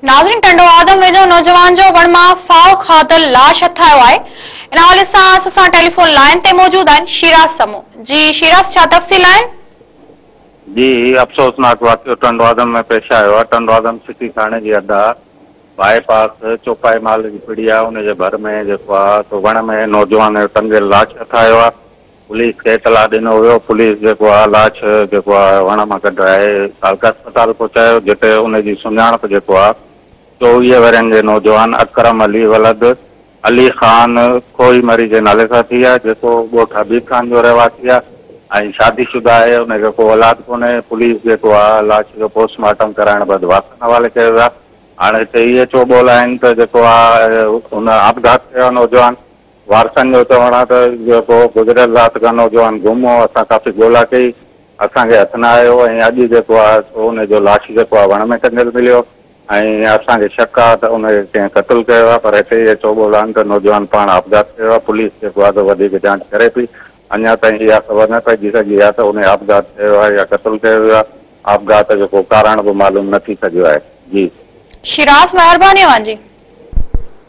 ناظرين، ٽنڊو آدم ويجهو نوجوان جو وڻ مان ڦاهو کاڌل لاش هٿ آيو آهي. ان حوالي سان اسان سان ٽيليفون لائين تي موجود آهن شيراز سمون. جي شيراز، ڇا تفصيل آهن؟ جي، هي افسوسناڪ واقعو ٽنڊو آدم ۾ پيش آيو آهي. ٽنڊو آدم سٽي ٿاڻي جي حد باءِ پاس چوپائي مال جي پڙي آهي، ان جي ڀر ۾ جيڪو آهي سو وڻ ۾ نوجوان جو ٽنگيل لاش هٿ آيو آهي. پوليس کي اطلاع ڏنو ويو، پوليس جيڪو آهي لاش جيڪو آهي وڻ مان ڪڍرائي تعلقه اسپتال پهچايو، جتي ان جي سڃاڻپ جيڪو آهي 24 ورهين جي نوجوان اڪرم علي ولد علي خان کوئي مري جي نالي سان ٿي آهي، جيڪو ڳوٺ حبيب خان جو رهواسي آهي ۽ شادي شده آهي، ان کي ڪو اولاد ڪونهي. پوليس جيڪو آهي لاش جو پوسٽ مارٽم ڪرائڻ بعد وارثن حوالي ڪيو ويو آهي. هاڻي هتي اهي چوٻول آهن ته جيڪو آهي هن آپگهات ڪيو آهي نوجوان. وارثن جو چوڻ آهي ته جيڪو گذريل رات کان نوجوان گم هو، اسان ڪافي ڳولا ڪئي، اسان کي هٿ نه آيو ۽ اڄ جيڪو آهي سو ان جو لاش جيڪو آهي وڻ ۾ ٽنگيل مليو ۽ اسان کي شڪ آهي ته ان کي ڪنهن قتل ڪيو آهي، پر هتي اهي چوٻول آهن ته نوجوان پاڻ آپگهات ڪيو آهي. پوليس جيڪو آهي سو وڌيڪ جاچ ڪري پئي، اڃا تائين اها خبر نه پئجي سگهي آهي ته ان آپگهات ڪيو آهي يا قتل ڪيو ويو آهي. آپگهات جو ڪو ڪارڻ به معلوم نه ٿي سگهيو آهي. جي شيراز، مهرباني اوهان جي.